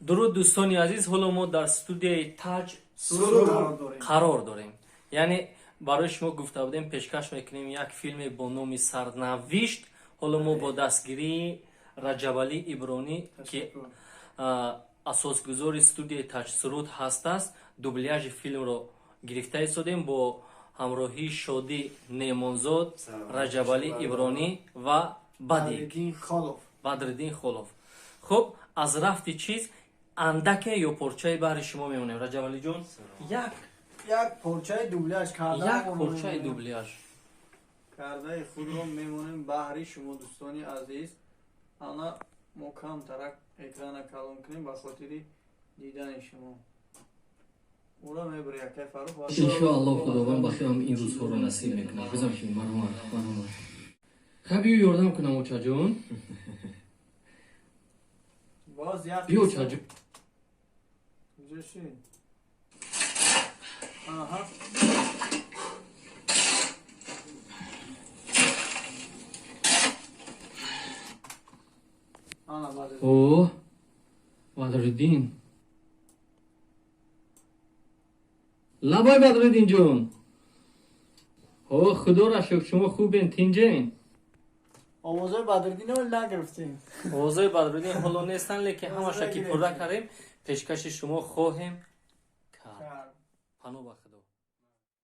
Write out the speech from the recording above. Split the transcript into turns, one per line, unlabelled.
Дуруд, дӯстони азиз. Ҳоло мо дар студияи Таҷ
Суруд қарор дорем.
Қарор дорем. Яъне барои шумо гуфта будем, пешкаш мекунем як филме бо номи «Сарнавишт». Ҳоло мо бо дастгирии Раҷабалӣ Ибронӣ, ки асосгузори студияи Таҷсуруд ҳастааст, дубляжи филмро гирифта истодем бо ҳамроҳии Шодӣ Неъмонзод, Раҷабалӣ Ибронӣ ва Бадик
Бадриддин Холов.
Бадриддин Холов. Хуб, аз рафти чиз андаке ё порчаи баҳри шумо мемонем. Раҷабалиҷон, як
Як порчаи дубляж карда
як порчаи дубляж
кардаи худро мемонем баҳри шумо, дӯстони азиз. Ана, мо камтарак экрана калон кунем ба хотири дидани шумо. Ура, мебари, акай Фарух.
Иншоаллоҳ, Худованд ба хелам ин рӯзҳоро насиб мекунад. Бизан шумо, марҳамат, марҳамат. Хай, биё, ёрдам кунам, очаҷон.
Боз як
Биё, очаҷон.
Куҷо шид? Аҳа. Ана, Бадриддин.
О, Бадриддин, лабай, Бадриддинҷон. О, худоро шукр, шумо хубен, тинҷен?
Овозои Бадриддин ҳол нагирифтем.
Овозои Бадриддин ҳоло нестанд, лекин ҳамаша ки пурра кардем, пешкаши шумо хоҳем кард. Паноҳ ба Худо.